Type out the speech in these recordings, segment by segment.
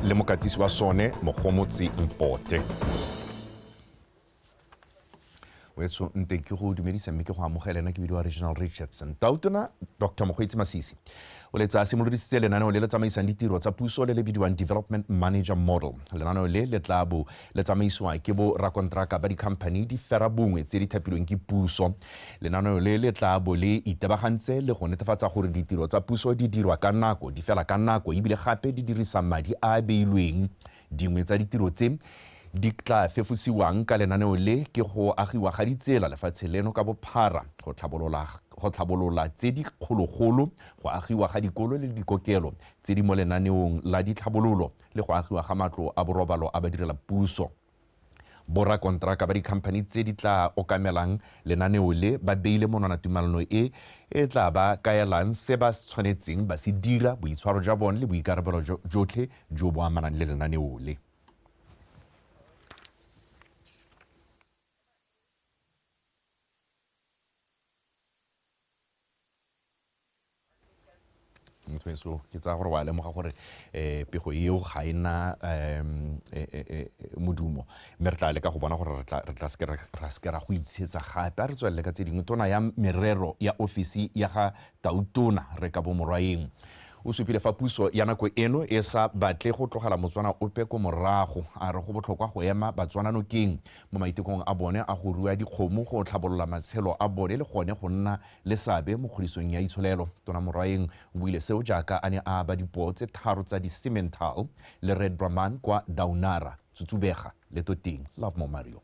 le mokatisi wa sone Mogomotsi Mpote. Wetso nte ke go dumedisa mme ke go amogela ena ke bidiwa Regional Richardson. Tautona Dr. Mokgweetsi Masisi o letsa simolodisitse lenaneo le le tsamaisang ditiro tsa puso le le bidiwang Development Manager Model. Lenaneo le le tla bo le tsamaisiwa ke bo rakonteraka ba di-company di fera bongwe tse di thapilweng ke puso. Lenaneo le le tla bo le itebagantse le go netefatsa gore ditiro tsa puso di dirwa ka nako, di fela ka nako ebile gape di dirisa madi a a beilweng. Dingwe tsa ditiro tse di tla fefosiwang ka lenaneo le ke go agiwa ga ditsela lefatshe leno ka bophara, go tlhabolola tse di kgologolo, go agiwa ga dikolo le dikokelo tse di mo lenaneong la ditlhabololo le go agiwa ga matlo a borobalo a badirela puso. Borakonteraka ba di-company tse di tla okamelang lenaneo le ba beile monwana tumelano e e tla ba kaelang se ba tshwanetseng ba se dira, boitshwaro jwa bone le boikarabelo jotlhe jo bo amanang le lenaneo le. Motho ke tsaya gore wa lemoga gore pego eo ga ena modumo, mme re tla leka go bona gore re tla seke ra go itshetsa gape. A re tswelele ka tse dingwe. Tona ya merero ya ofisi ya ga Tautona re ka bo Morwaeng o supile fa puso ya nako eno e sa batle go tlogela Motswana ope ko morago. A re go botlhokwa go ema Batswana nokeng mo maitekong a bone a go rua dikgomo, go tlhabolola matshelo a bone le gone go nna le seabe mo kgodisong ya itsholelo. Tona Morwaeng o buile seo jaaka a ne a aba dipoo tse 3 tsa di-Simmental le Red Brahman kwa Daunara, Tsutsubega le Toteng. Love Mario.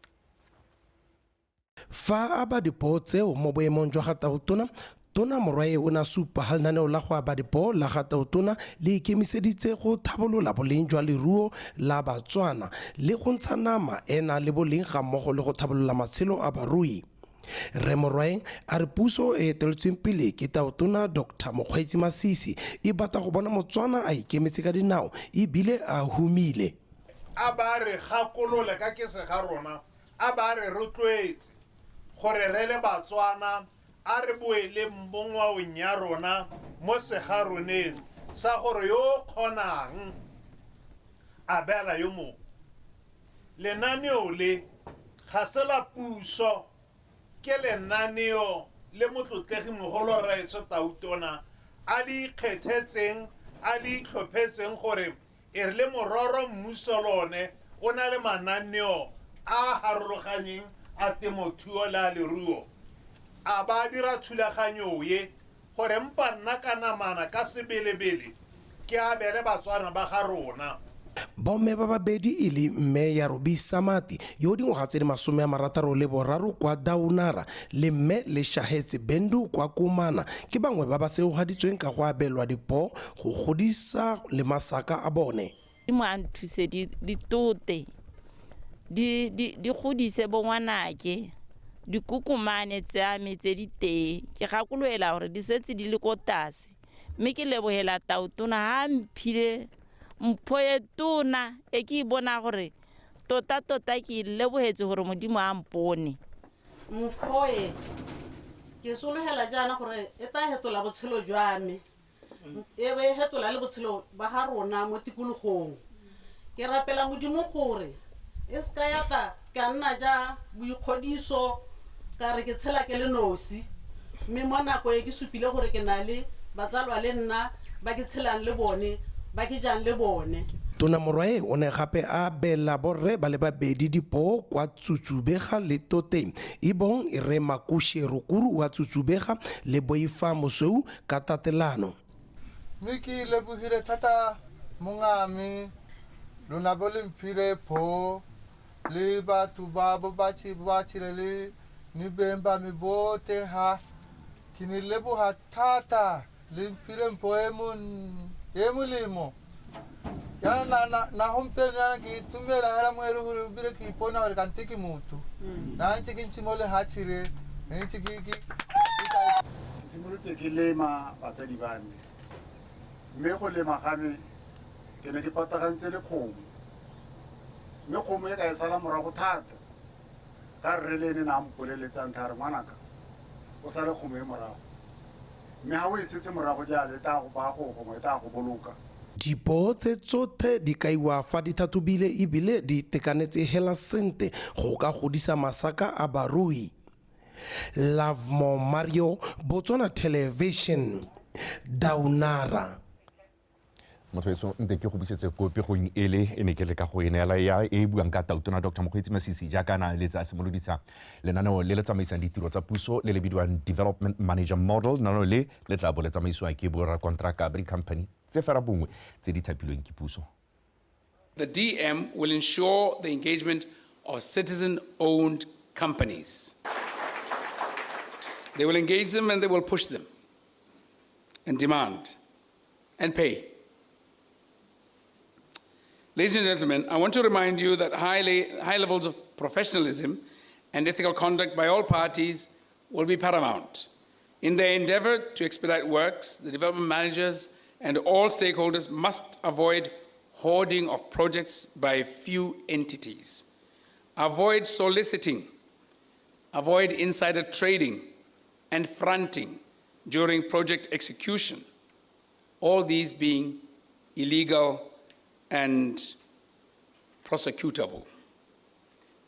Fa a ba dipoo tseo mo boemong jwa ga Tautona, Tona Morwae o ne a supa ha lenaneo la go aba dipoo la ga Tautona le ikemiseditse go tlhabolola boleng jwa leruo la Batswana le go ntsha nama e na le boleng ga mmogo le go tlhabolola matshelo a barui. Rre Morwaeng a re puso e eteletsweng pele ke Tautona Dr. Mokgweetsi Masisi e batla go bona Motswana a ikemetse ka dinao ebile a humile. A ba re gakolole ka ke se ga rona, a ba re rotloetse gore re le Batswana a re boele mo ngwaong ya rona mo segaroneng sa gore yo kgonang a beela yo mongwe. Lenaneo le ga se la puso, ke lenaneo le motlotlegi mogolo rraetsho Tautona a le ikgethetseng, a le itlhophetseng gore e re le mororo mmuso lone o na le mananeo a harologanyeng a temothuo le a leruo. A ba dira thulaganyo ye gore mpa nna ka namana ka sebelebele ke abele Batswana ba ga rona. Bomme ba babedi e le mme ya Robi Samati yo dingwaga tse di 63 kwa Daunara le mme le Shahetse Bendu kwa Komana ke bangwe ba ba seogaditsweng ka go abelwa dipoo go godisa le masaka a bone. Mo a nthuse ditote di godise bongwanake dikokomane tsa me tse di teng, ke gakoloela gore di setse di le ko tlase, mme ke lebohela Tautona ha mphile mpho e tona e ke e bona gore tota-tota ke lebohetse gore Modimo a mpone. Mpho e ke sologela jaana gore e tla hetola botshelo jwa me, e be e hetola le botshelo ba ga rona mo tikologong. Ke rapela Modimo gore e se ka ya tla ka nna ja boikgodiso ka re ke tshela ke le nosi, mme mo nako e ke supile gore ke na le batsalwa le nna ba ke tshelang le bone, ba ke jang le bone. Tona Morwae o ne gape a abela borre ba le babedi dipoo kwa Tsutsubega le Toteng, e bong Rre Makushe Rukuru wa Tsutsubega le Boifa Mosweu ka tatelano. Mme ke lebogile thata mongame, lona bo le mphile poo le batho ba bo ba tshile le ni beng ba me bote ha ke ne leboga thata le mphile mpho e molemo. Yana na gompieno yana ke itumela hela mo e le gore ebile ke ipona gore kante ke motho. Na ntse ke ntse mo lehatshe re, ntse ke simolotse ke lema batsadi ba me, mme go lema ga me ke ne ke patagantse le kgomo, mme kgomo e ka e sala morago thata ka rre le ene na mpoleletsang tha re ngwanaka o sale kgomo e morago, mme ha o e setse morago jalo e tla go baya go gongwe e tla go boloka. Dipoo tse tsothe di kaiwa fa di tlhatlhobile ebile di itekanetse hela sente go ka godisa masaka a barui. Lovemore Mario, Botswana Television, Daunara. Motho eso nte ke go busetse ko pegong ele e ne ke le ka go e neela ya e buang ka Tautona Dr Mokgweetsi Masisi jaaka na letse a simolodisa lenaneo le le tsamaisang ditiro tsa puso le le bidiwang Development Manager Model. Lenaneo le le tla bo le tsamaisiwa ke borakonteraka ba di-company tse fera bongwe tse di thapilweng ke puso. The DM will ensure the engagement of citizen-owned companies. They will engage them and they will push them and demand and pay. Ladies and gentlemen, I want to remind you that high levels of professionalism and ethical conduct by all parties will be paramount. In their endeavor to expedite works, the development managers and all stakeholders must avoid hoarding of projects by few entities. Avoid soliciting, avoid insider trading and fronting during project execution, all these being illegal and prosecutable.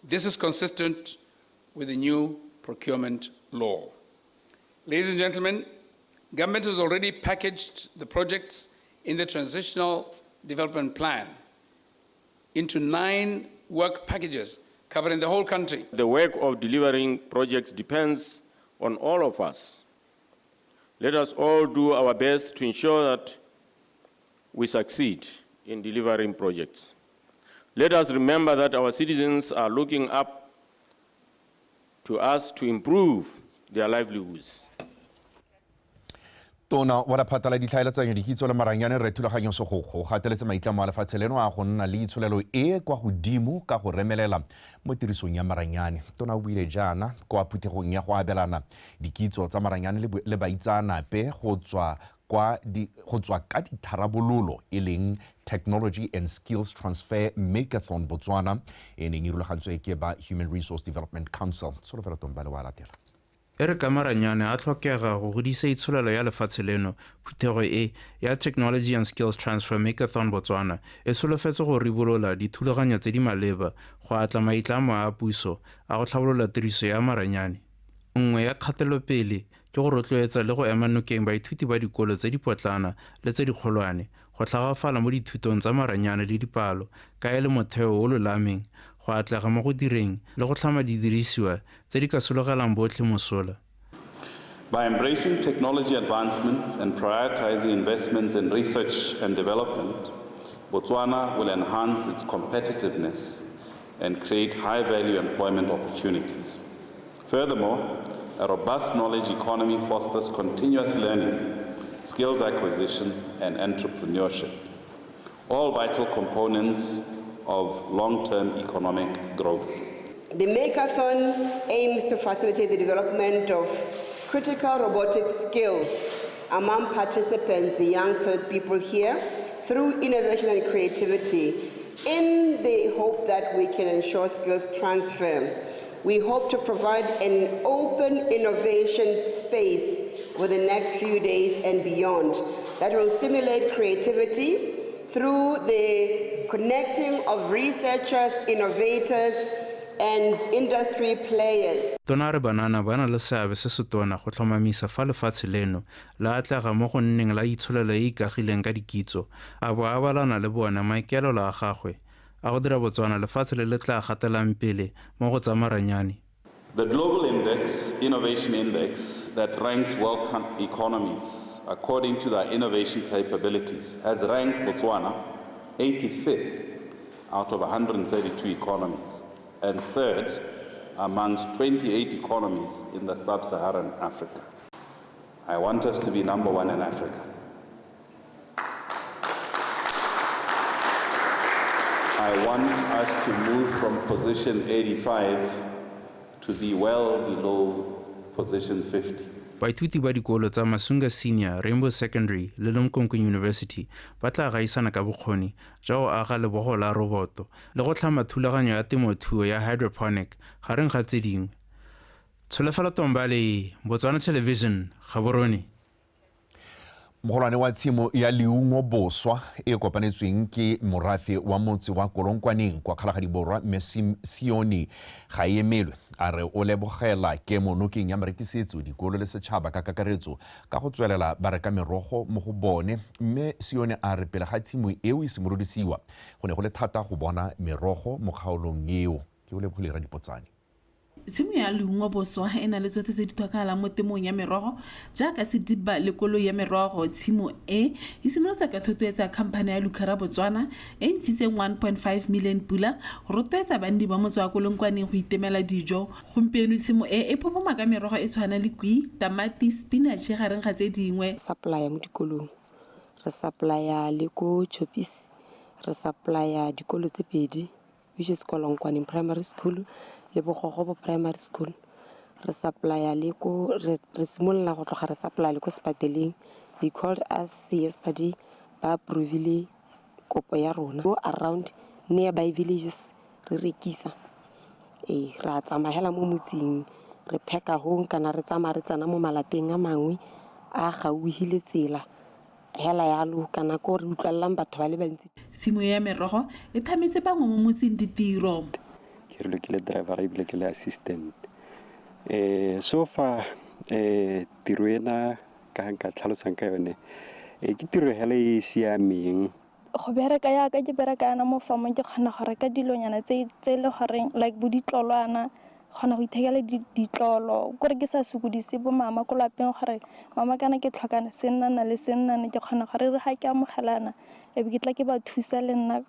This is consistent with the new procurement law. Ladies and gentlemen, government has already packaged the projects in the Transitional Development Plan into 9 work packages covering the whole country. The work of delivering projects depends on all of us. Let us all do our best to ensure that we succeed in delivering projects. Let us remember that our citizens are looking up to us to improve their livelihoods. Tona wa lephata la ditlhaeletsanyo dikitso le maranyane re thulaganyo Segokgo gateletse maitlamo a lefatshe leno a go nna le itsholelo e kwa godimo ka go remelela mo tirisong ya maranyane. Tona o buile jaana kwa phuthegong ya go abelana dikitso tsa maranyane le baitseanape go tswa ka ditharabololo e leng Technology and Skills Transfer Makeathon Botswana e neng e rulagantswe ke ba Human Resource Development Council. Solofelo Tombale wa latela. E re ka maranyane a tlhokega go godisa itsholelo ya lefatshe leno, phuthego e ya Technology and Skills Transfer Makeathon Botswana e solofetse go ribolola dithulaganyo tse di maleba go atla maitlamo a puso a go tlhabolola tiriso ya maranyane. Nngwe ya kgatelopele ke go rotloetsa le go ema nokeng baithuti ba dikolo tse dipotlana le tse dikgolwane go tlhagafala mo dithutong tsa maranyane le dipalo ka e le motheo o lolameng go atlega mo go direng le go tlhama didirisiwa tse di ka sologelang botlhe mosola. By embracing technology advancements and prioritizing investments in research and development, Botswana will enhance its competitiveness and create high-value employment opportunities. Furthermore, a robust knowledge economy fosters continuous learning, skills acquisition, and entrepreneurship, all vital components of long-term economic growth. The Makeathon aims to facilitate the development of critical robotic skills among participants, the young people here, through innovation and creativity, in the hope that we can ensure skills transfer. We hope to provide an open innovation space over the next few days and beyond that will stimulate creativity through the connecting of researchers, innovators, and industry players. Tona re banana ba na le seabe se se tona go tlhomamisa fa lefatshe leno la atlega mo go nneng la itsholelo e ikagileng ka dikitso, a bo a abalana le bona maikaelelo a gagwe a go dira Botswana lefatshe le le tla gatelang pele mo go tsa maranyane. The Global Index, Innovation Index, that ranks world economies according to their innovation capabilities, has ranked Botswana 85th out of 132 economies and third amongst 28 economies in the sub-Saharan Africa. I want us to be number one in Africa. I want us to move from position 85 to be well below position 50. Baithuti ba dikolo tsa Masunga Senior, Rainbow Secondary le Limkokwing University ba tla gaisana ka bokgoni jwa go aga lebogo la roboto le go tlhama thulaganyo ya temothuo ya hydroponic gareng ga tse dingwe. Tsholofelo Tombale, Botswana Television, Gaborone. Mogolwane wa tshimo ya leungo boswa e kopanetsweng ke morafe wa motse wa Kolonkwaneng kwa Kgalagadi Borwa mme Sione ga e emelwe a re o lebogela kemo nokeng ya marekisetso dikolo le setšhaba ka kakaretso ka go tswelela ba reka merogo mo go bone mme Sione a re pele ga tshimo eo e simolodisiwa go ne go le thata go bona merogo mo kgaolong eo. Ke o lebogile Radipotsane. Tshimo ya leungo boswa e na le tsotlhe tse di tlhokagalang mo temong ya merogo jaaka sediba le koloi ya merogo. Tshimo e e simolotse ka thotloetsa khamphane ya Lucara Botswana e ntshitseng 1.5 million pula go rotloetsa banni ba motse wa Kolonkwaneng go itemela dijo. Gompieno tshimo e e phophoma ka merogo e tshwana le kwii, tamati, spinach gareng ga tse dingwe. Supplya mo dikolong, re supplya le ko Choppies, re supplya dikolo tse pedi, which is Kolonkwaneng Primary School le Bogogobo Primary School. Re supplya le ko re simolola go tloga re supply le ko sepateleng. They called us yesterday, ba approvile kopo ya rona. Go around nearby villages re rekisa. Ra tsamaya hela mo motseng, re pheka hong kana re tsamaya re tsena mo malapeng a mangwe a gauhile tsela hela yalo kana ko re utlwelelang batho ba le bantsi. Tshimo ya merogo e thametse bangwe mo motseng ditiro. Ke rile ke le driver ebile ke le assistant. So far tiro ena ka nka tlhalosang ka yone ke tiro hela e siameng. Go bereka yaka ke bereka yana mo farmong ke kgona go reka dilonyana tse e le goreng like bo ditlolwana, kgona go ithekela ditlolo kore ke sa sokodise bo mama ko lapeng gore mama kana ke tlhokana sennana le sennana, ke kgona gore re ga ke amogelana e be ke tla ke ba thusa le nna.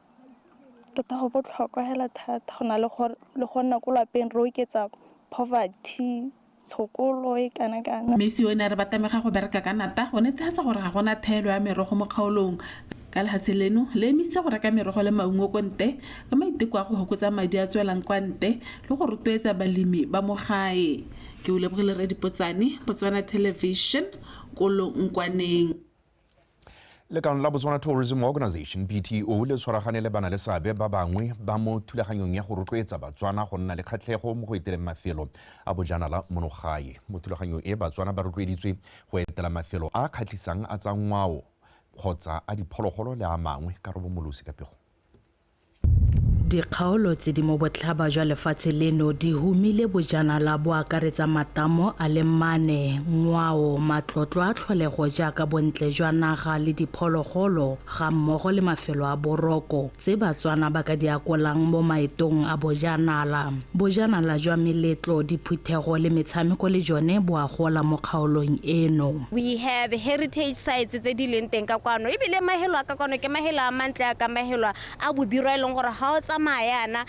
Tota go botlhokwa hela thata go na le go nna ko lapeng re oketsa poverty, tshokolo e kana kana. Mme Sione a re ba tlamega go bereka ka nata go netefatsa gore ga gona thaelo ya merogo mo kgaolong. Ka lefatshe leno le emisitse go reka merogo le maungo ko ntle ka maiteko a go hokotsa madi a tswelang kwa ntle le go rotloetsa balemi ba mo gae. Ke o lebogile Radipotsane, Botswana Television, Kolonkwaneng. Lekano la Botswana Tourism Organization BTO le tshwaragane le bana le seabe ba bangwe ba mo thulaganyong ya go rotloetsa Batswana go nna le kgatlhego mo go eteleng mafelo a bojanala mono gae. Mo thulaganyong e Batswana ba rotloeditswe go etela mafelo a kgatlhisang a tsa ngwao kgotsa a diphologolo le a mangwe. Karabo Molosi ka pego. Dikgaolo tse di mo botlhaba jwa lefatshe leno di humile bojanala bo akaretsa matamo a le mane, ngwao, matlotlo a tlholego jaaka bontle jwa naga le diphologolo ga mmogo le mafelo a boroko tse Batswana ba ka di akolang mo maetong a bojanala. Bojanala jwa meletlo, diphuthego le metshameko le jone bo a gola mo kgaolong eno. We have heritage sites tse di leng teng ka kwano, ebile mahelo a ka kwano ke mahelo a mantle a ka mahelo a bobiro e leng gore ga o tsamayana,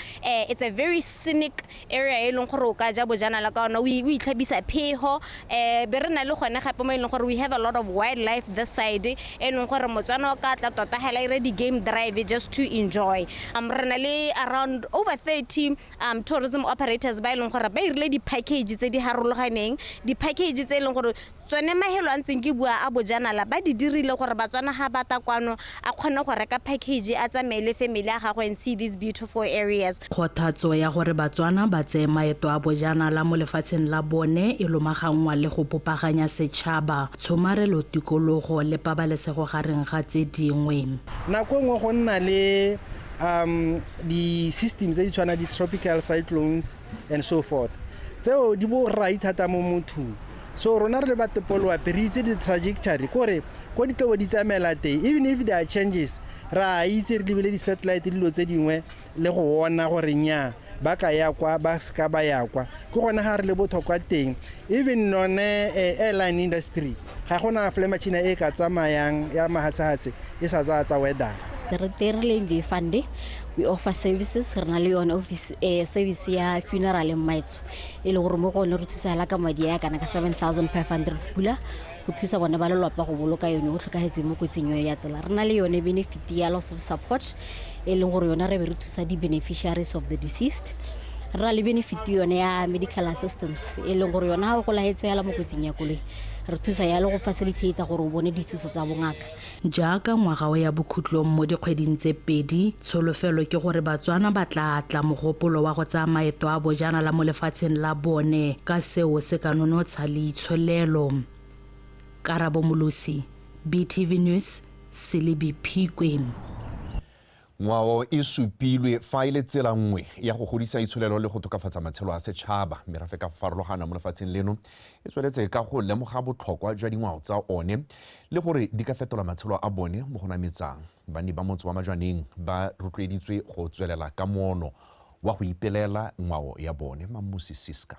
it's a very scenic area e leng gore o ka ja bojanala ka ona o itlhabisa pheho. Be re na le gone gape mo e leng gore we have a lot of wildlife this side e leng gore Motswana o ka tla tota hela ire di game drive just to enjoy. Re na le around over 30 tourism operators ba e leng gore ba irile di-package tse di harologaneng, di-package tse e leng gore tsone mahelo a ntseng ke bua a bojanala ba di dirile gore Batswana ga ba ta kwano a kgone go reka package a tsamaye le family ya gagwe and see these beautiful areas. Kgothatso ya gore Batswana ba tseye maeto a bojanala mo lefatsheng la bone e lomaganngwa le go popaganya setšhaba, tshomarelo tikologo le pabalesego gareng ga tse dingwe. Nako nngwe go nna le di-systems tse di tshwana di-tropical cyclones and so forth, tseo di borai thata mo mothong. So rona re le ba tepoloape re itse di-trajectory kore ko di tlo di tsamaela teng, even if there are changes ra itse re lebile di-satellite dilo tse dingwe le go bona gore nya ba ka ya kwa ba ska ba ya kwa. Ke gona ga re le botlhokwa teng. Even none airline industry ga gona fly machine e ka tsamayang ya mahatshahatse e sa tsaya tsa weather. Re tere le Fund, we offer services, re na le yone office service ya funeral and maitso e le gore mo go one re thusa hela ka madi a kana ka 7500 pula go thusa bone ba lelapa go boloka yone go tlhokagetse mo kotsing ya tsela. Re na le yone benefit ya loss of support e leng gore yone re be re thusa di-beneficiaries of the deceased. Re na le benefit yone ya medical assistance e leng gore yone ga o golagetse yala mo kotsing ya koloi re thusa yalo go facilitate gore o bone dithuso tsa bongaka. Jaaka ngwaga o ya bokhutlong mo dikgweding tse pedi, tsholofelo ke gore Batswana ba tla atla mogopolo wa go tsaya maeto a bojanala mo lefatsheng la bone ka seo se ka nonotsha le itsholelo. Karabo Molosi, BTV News, Selebi Phikwe. Ngwao e supilwe fa e le tsela nngwe ya go godisa itsholelo le go tokafatsa matshelo a setšhaba. Merafe ka farologana mo lefatsheng leno e tsweletse ka go lemoga botlhokwa jwa dingwao tsa one le gore di ka fetola matshelo a bone mo go nametsang. Banni ba motse wa Majwaneng ba rotloeditswe go tswelela ka moono wa go ipelela ngwao ya bone. Mamusi Siska.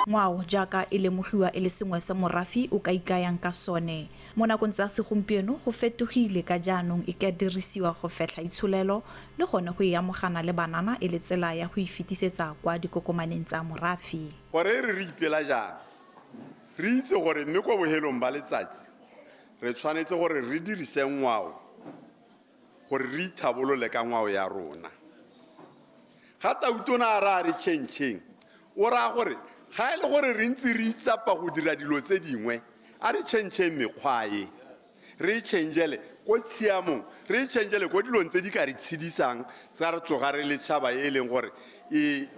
Ngwao jaaka e lemogiwa e le sengwe sa morafe o ka ikayang ka sone. Mo nakong tsa segompieno go fetogile ka jaanong e ka dirisiwa go fetlha itsholelo le gone go e amogana le banana e le tsela ya go e fetisetsa kwa dikokomaneng tsa morafe. Gore re ipela jaana, re itse gore mme kwa bohelong ba letsatsi re tshwanetse gore re dirise ngwao gore re ithabolole ka ngwao ya rona. Ga Tautona a re a re tšhentšheng, o raya gore ga e le gore re ntse re itsapa go dira dilo tse dingwe, a re tšhentšheng mekgwa e, re tšhentšhele ko tshiamong, re tšhentšhele ko dilong tse di ka re tshedisang tsa re tsoga re le tšhaba e leng gore e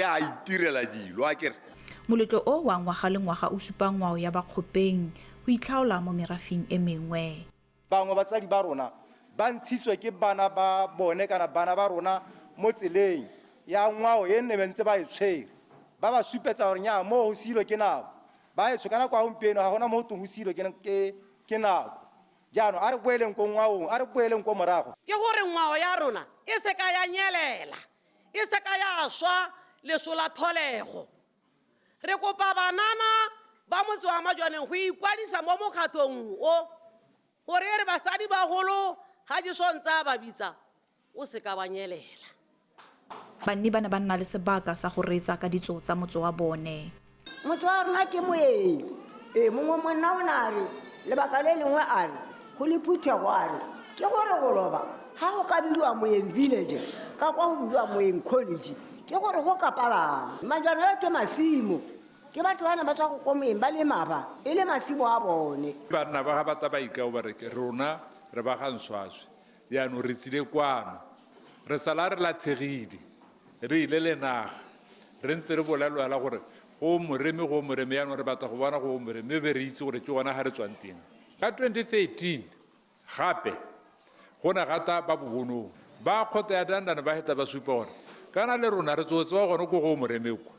a itirela dilo a kere. Moletlo o wa ngwaga le ngwaga o supa ngwao ya Bakgopeng go itlhaola mo merafeng e mengwe. Bangwe batsadi ba rona ba ntshitswe ke bana ba bone kana bana ba rona mo tseleng ya ngwao e nne ntse ba e tshwere, ba ba supetsa gore nya mo go silwe ke nako, ba e tshokana kwa gompieno ga gona mo go tong go silwe ke nako. Jaanong a re boeleng ko ngwaong, a re boeleng ko morago. Ke gore ngwao ya rona e se ka ya nyelela, e se ka ya swa leso la tlholego. Re kopa banana ba motse wa Majwaneng go ikwadisa mo mokgatlhong o, gore e re basadi bagolo ga Jesu ntse a ba bitsa o se ka ba nyelela. Banni ba ne ba nna le sebaka sa go reetsa ka ditso tsa motse wa bone. Motse wa rona ke moeng. Ee, mongwe monna o ne a re lebaka le lengwe a re go le phuthego a re ke gore go loba ga go ka bidiwa Moeng Village ka kwa go bidiwa Moeng College ke gore go ka palama. Majwana ke masimo, ke batho bana ba tswa go ko moeng ba le maba e le masimo a bone. Banna ba ga ba taba ikao ba re rona re ba ga Nswazwe, jaanong re tsile kwano re sala re lathegile, re ile le naga re ntse re bolelwa gore go moreme go moreme, jaanong re batla go bona go moreme be re itse gore ke gona ga re tswang teng. Ka 2013 gape go ne gata ba Bobonong ba kgotsa ya Dandane ba heta ba supa gore kana le rona re tsotse wa gone ko go moreme kwa,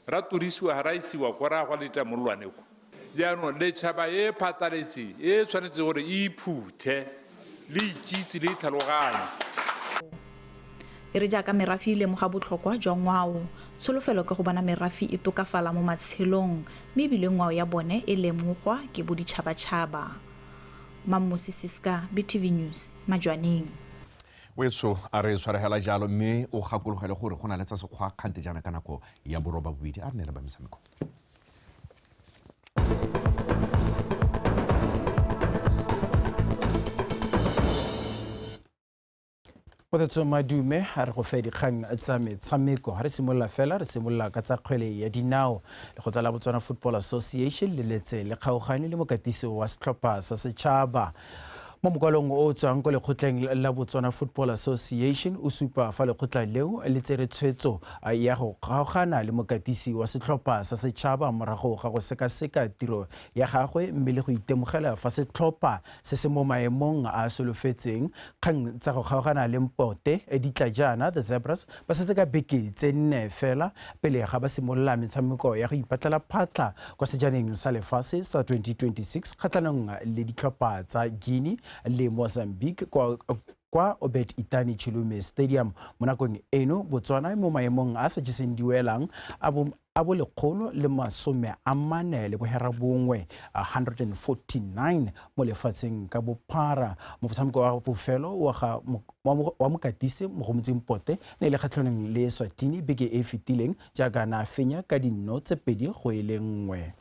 ra turisiwa ra isiwa kwa ra go leta mollwane kwa. Jaanong letšhaba e phataletse e tshwanetse gore e iphuthe le ikitse le itlhaloganye. E re jaaka merafe e lemoga botlhokwa jwa ngwao, tsholofelo ke go bona merafe e tokafala mo matshelong mme ebile ngwao ya bone e lemogwa ke boditšhabatšhaba. Mammosi Siska, BTV News, Majwaneng. Wetso a re tshwaregela jalo mme o gakologele gore go na le tsa sekgwa kgante jaana ka nako ya 8:30. A re ne le ba metshameko. Potsetso Madume a re go fe dikgang tsa metshameko. Ha re simolola fela, re simolola ka tsa kgwele ya dinao. Lekgotla la Botswana Football Association le letse le kgaogane le mokatisi wa setlhopha sa setšhaba. Mo mokwalong o tswang ko lekgotleng la Botswana Football Association o supa fa lekgotla leo le tsere tshwetso ya go kgaogana le mokatisi wa setlhopha sa setšhaba morago ga go sekaseka tiro ya gagwe mme le go itemogela fa setlhopha se se mo maemong a solofetseng. Kgang tsa go kgaogana le Mpote di tla jaana the Zebras ba setse ka beke tse 4 fela pele ga ba simolola metshameko ya go ipatlela phatlha kwa sejaneng sa lefatshe sa 2026 kgatlhanong le ditlhopha tsa Guinea le Mozambique kwa Obed Itani Chilume Stadium. Mo nakong eno Botswana mo maemong a sa jeseng diwelang a bo 149 149 mo lefatsheng ka bophara. Motshameko wa bofelo wa mokatisi Mogomotsi Mpote ne le kgatlhanong le Eswatini beke e fetileng jaaka na fenya ka dinno tse 2-1.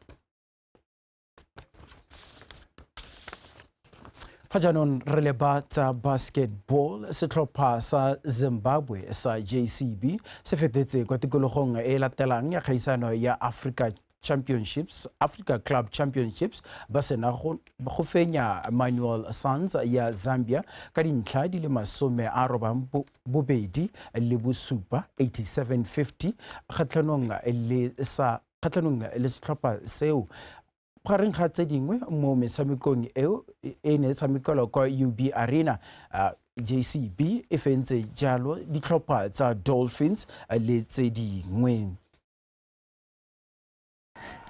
Fa jaanong re leba tsa basketball, setlhopha sa Zimbabwe sa JCB se fetetse kwa tikologong e latelang ya kgaisano ya Africa Championships, Africa Club Championships, ba sena go fenya Manuel Sands ya Zambia ka dintlha di le 87 87-50 kgatlhanong le setlhopha seo. Gareng ga tse dingwe mo metshamekong eo e ne e tshamekelwa kwa UB Arena, JCB e fentse jalo ditlhopha tsa Dolphins le tse dingwe.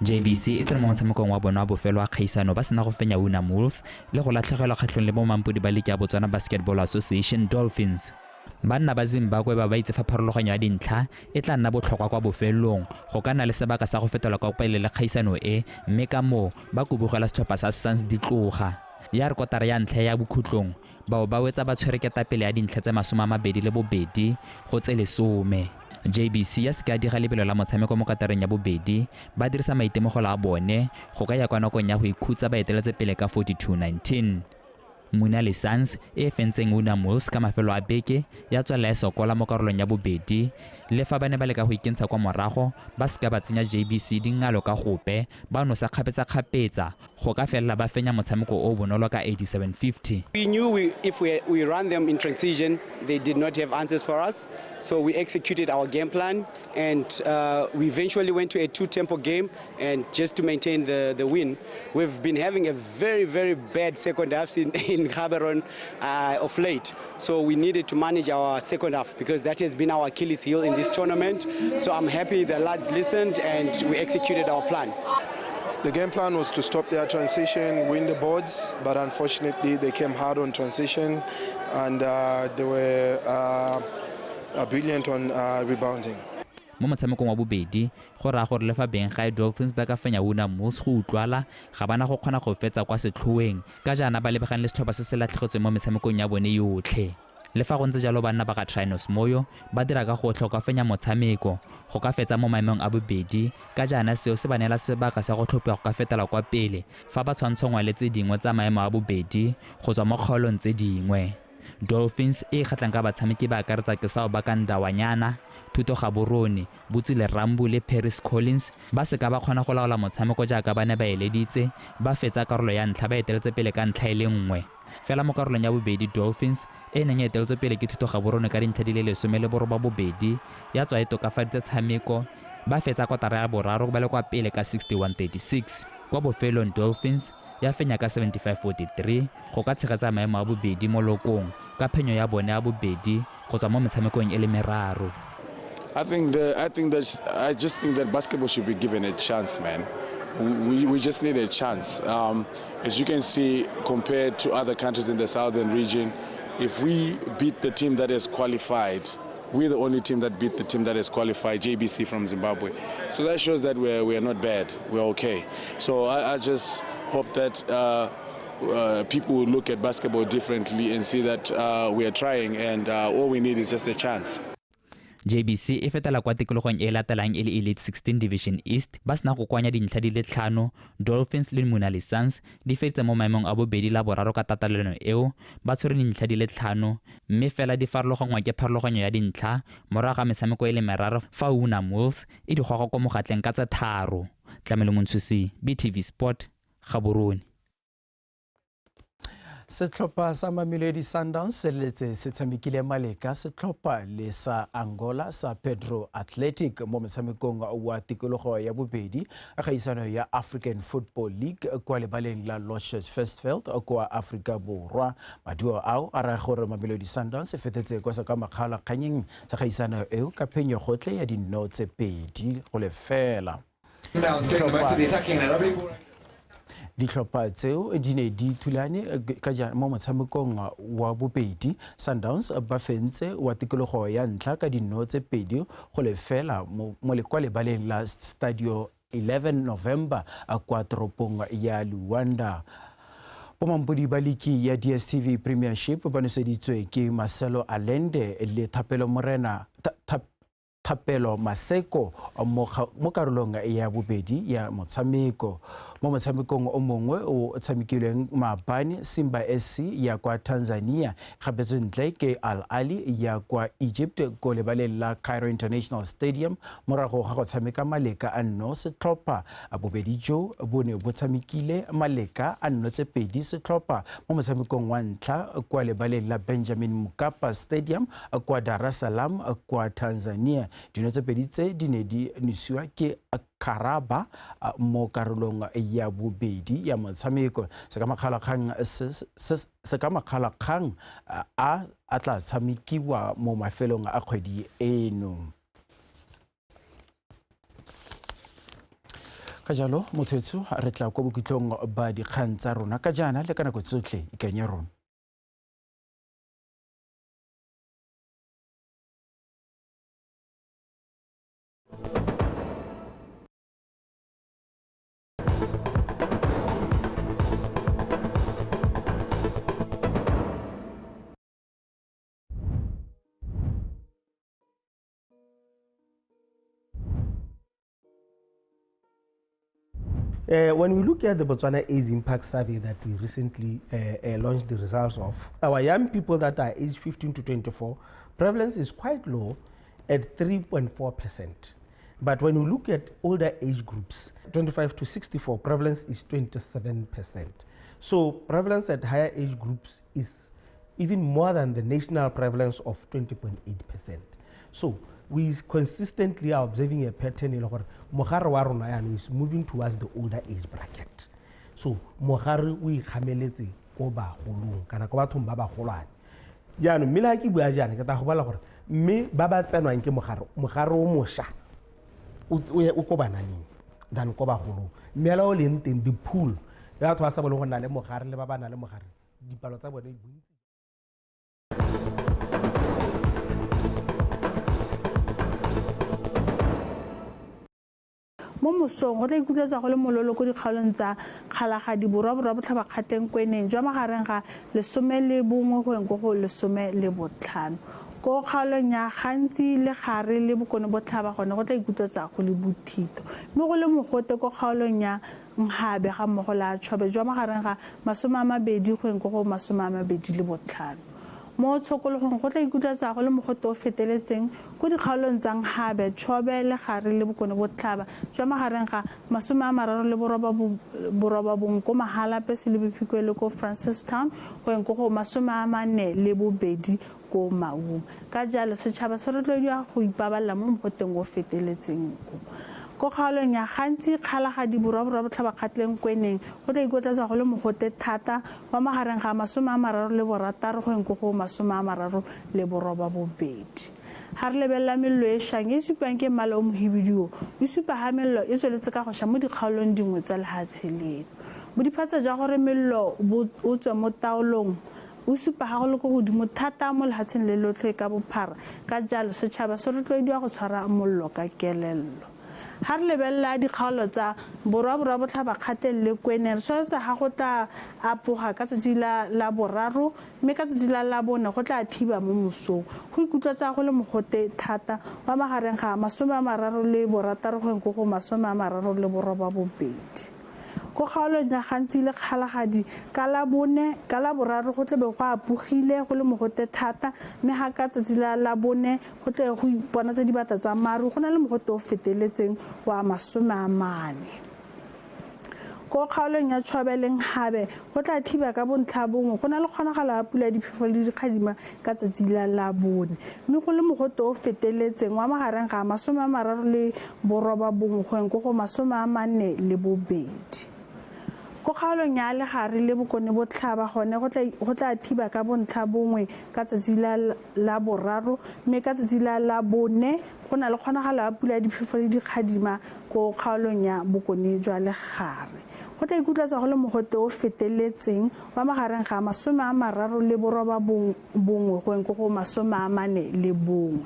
JBC e tsena mo motshamekong wa bona wa bofelo wa kgaisano ba sena go fenya Unam Wolves le go latlhegelwa kgatlhong le bomampodi ba liki ya Botswana Basketball Association Dolphins. Banna ba Zimbabwe ba itse fa pharologanyo ya dintlha e tla nna botlhokwa kwa bofelong go ka nna le sebaka sa go fetola kwa pele le kgaisano e, mme ka moo ba kubugela setlhopha sa Suns di tloga. Ya re kotara ya ntlha ya bokhutlong bao ba wetsa ba tshwere ketapele ya dintlha tse 22 go tse 10. JBC ya seka diga lebelo la motshameko mo katareng ya bobedi ba dirisa maitemogelo a bone go ka ya kwa nakong ya go ikhutsa ba eteletse pele ka 42-19. Munali Suns e fentseng Unam Wolves ka mafelo a beke ya tswela e sokola mo karolong ya bobedi, le fa ba ne ba leka go ikentsha kwa morago ba seka ba tsenya JBC dingalo ka gope, ba nosa kgapetsa-kgapetsa go ka felela ba fenya motshameko o bonolo ka 87-50. We knew if we ran them in transition, they did not have answers for us, so we executed our game plan, and we eventually went to a two-tempo game, and just to maintain the win. We've been having a very, very bad second half in Gaborone of late, so we needed to manage our second half because that has been our Achilles heel in this tournament. So I'm happy the lads listened and we executed our plan. The game plan was to stop their transition, win the boards, but unfortunately they came hard on transition, and they were brilliant on rebounding. Mo motshamekong wa bobedi go raya gore le fa beng gae Dolphins ba ka fenya Unam Wolves go utlwala ga bana go kgona go fetsa kwa setlhoeng ka jaana ba lebagane le setlhopha se se latlhegetsweng mo metshamekong ya bone yotlhe. Le fa go ntse jalo banna ba ga Trinos Moyo ba dira ka gotlhe go ka fenya motshameko go ka fetsa mo maemong a bobedi ka jaana seo se ba neela sebaka sa go tlhophiwa go ka fetela kwa pele fa ba tshwantshangwa le tse dingwe tsa maemo a bobedi go tswa mo kgaolong tse dingwe. Dolphins e kgatlang ka batshameki ba akaretsa Kesao ba ka Ndawanyana, Thuto Gaborone, Botsile Rambu le Paris Collins ba seka ba kgona go laola motshameko jaaka ba ne ba eleditse, ba fetsa karolo ya ntlha ba eteletse pele ka ntlha e le nngwe. Fela mo karolong ya bobedi Dolphins e neng e eteletswe pele ke Thuto Gaborone ka dintlha di le 18 ya tswa e tokafaditse tshameko, ba fetsa kotara ya boraro ba le kwa pele ka 61-36. Kwa bofelong Dolphins ya fenya ka 75-43 go ka tshegetsa maemo a bobedi mo lokong ka phenyo ya bone ya bobedi go tswa mo metshamekong e le meraro. I just think that basketball should be given a chance, man. We just need a chance. As you can see, compared to other countries in the southern region, if we beat the team that is qualified, we're the only team that beat the team that is qualified, JBC from Zimbabwe. So that shows that we are not bad, we're okay. So I just hope that people will look at basketball differently and see that we are trying, and all we need is just a chance. JBC e fetela kwa tikologong e latelang e le Elite 16 Division East ba sena go kwanya dintlha di le 5. Dolphins le Munali Suns di feditse mo maemong a bobedi la boraro ka tatelano eo ba tshwere dintlha di le 5, mme fela di farologangwa ke pharologanyo ya dintlha morago ga metshameko e le meraro fa Unam Wolves e di goga kwa mogatleng ka tse 3. Tlamelo Montshusi, BTV Sport, Gaborone. Setlhopha sa Mamelodi Sundowns se letse se tshamekile maleka setlhopha le sa Angola sa Pedro Athletic mo motshamekong wa tikologo ya bobedi kgaisano ya African Football League kwa lebaleng la Loshes Festfeld kwa Afrika Borwa. Maduo ao a raya gore Mamelodi Sundowns e fetetse kwa sa ka makgala kganyeng sa kgaisano eo ka phenyo gotlhe ya dino tse 2-0. Ditlhopha tseo di ne di thulane ka mo motshamekong wa bobedi. Sundowns ba fentse wa tikologo ya ntlha ka dino tse 2-0 mo kwa lebaleng la Stadio 11 November kwa toropong ya Luanda. Bomampodi ba liki ya DStv Premiership ba noseditswe ke Marcelo Allende le Thapelo Morena Thapelo Maseko mo karolong ya bobedi ya motshameko. Mo motshamekong o mongwe o tshamekilweng maabane, Simba SC ya kwa Tanzania gapetswe ntle ke Al Ahly ya kwa Egypt ko lebaleng la Cairo International Stadium morago ga go tshameka maleka a 0 setlhopha. Bobedi jo bo ne bo tshamekile maleka a 0-2 setlhopha mo motshamekong wa ntlha kwa lebaleng la Benjamin Mkapa Stadium kwa Dar es Salaam kwa Tanzania. Dino tse pedi tse di ne di nosiwa ke Karaba mo karolong ya bobedi ya motshameko. Se ka makgalakgang a tla tshamekiwa mo mafelong a kgwedi eno. Ka jalo mothetso re tla kwa bokhutlong ba dikgang tsa rona ka jaana le ka nako tsotlhe ikanye rona. When we look at the Botswana AIDS Impact Survey that we recently launched the results of, our young people that are aged 15 to 24, prevalence is quite low at 3.4%. But when we look at older age groups, 25 to 64, prevalence is 27%. So prevalence at higher age groups is even more than the national prevalence of 20.8%. So we consistently are observing a pattern in mogare wa rona yaanong is moving towards the older age bracket. So mogare o ikgameletse ko bagolong kana ko bathong ba bagolwane. Jaanong mme le ha ke bua jaana ke tla go bala gore mme ba ba tsenwang ke mogare o mošwa o ko bananeng than ko bagolong. Mme hela o leng teng di-pool ya batho ba sa boleng go nna le mogare le ba ba nang le mogare, dipalo tsa bone bontsi. Mo mosong go tla ikutlwetsa go le mololo ko dikgaolong tsa Kgalagadi Borwa, Borwa Botlhaba, Kgatleng, Kweneng jwa magareng ga 11 go yeng ko go 15. Ko kgaolong ya Gantsi le Gare le Bokone Botlhaba gone go tla ikutlwetsa go le bothito, mme go le mogote ko kgaolong ya Nhabe ga mmogo la Chobe jwa magareng ga 20 go yeng ko go 25. Mo tshokologong go tla ikutlwetsa go le mogote o feteletseng ko dikgaolong tsa Nhabe, Chobe le Gare le Bokone Botlhaba jwa magareng ga 39 ko Mahalapye, Selebi Phikwe le ko Francistown go yeng ko go 42 ko Maung. Ka jalo setšhaba se rotloediwa go ipabalela mo mogoteng o feteletseng o. Ko kgaolong ya Gantsi, Kgalagadi Borwa, Borwa Botlhaba, Kgatleng, Kweneng go tla ikutlwetsa go le mogote thata wa magareng ga 36 go yeng ko go 38. Ha re lebelela mello e šang e supang ke mmala o mohibidu, e supa ha mello e tsweletse ka go ša mo dikgaolong dingwe tsa lehatshe leno. Bodiphatsa jwa gore mello o tswe mo taolong o supa ga go le ko godimo thata mo lehatsheng le lotlhe ka bophara. Ka jalo setšhaba se rotloediwa go tshwara mollo ka kelello. Ha re lebelela dikgaolo tsa Borwa, Borwa Botlhaba, Kgatleng le Kweneng, re tshwanetse ga go tla apoga ka tsatsi la boraro, mme ka tsatsi la labone go tla thiba mo mosong. Go ikutlwetsa go le mogote thata wa magareng ga 36 go yeng ko go 38. Ko kgaolong ya Gantsi le Kgalagadi ka laboraro go tle be go apogile go le mogote thata, mme ga ka tsatsi la labone go tle go ipona tse dibata tsa maru, go na le mogote o feteletseng wa 40. Ko kgaolong ya Chobe le Nhabe go tla thiba ka bontlha bongwe, go na le kgonagalo ya pula ya diphefo le dikgadima ka tsatsi la labone, mme go le mogote o feteletseng wa magareng ga 39 go yeng ko go 42. Ko kgaolong ya Legare le Bokone Botlhaba gone go tla thiba ka bontlha bongwe ka tsatsi la boraro, mme ka tsatsi la labone go na le kgonagalo ya pula ya diphefo le dikgadima ko kgaolong ya Bokone jwa Legare. Go tla ikutlwetsa go le mogote o feteletseng wa magareng ga 39 go yeng ko go 41.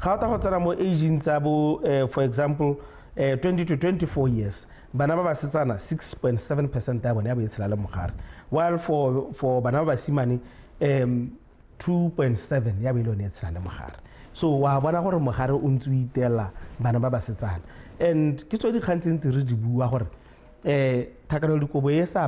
Ga o ta go tsena mo aging tsa bo for example 20 to 24 years, bana ba basetsana 6.7% ya bone ya bo e tshela le mogare, while for bana ba basimane 2.7 ya bo e le yone e tshela le mogare. So wa bona gore mogare o ntse o itela bana ba basetsana, and ke tsone dikgang tse ntse re di bua gore tlhakanelo dikobo e sa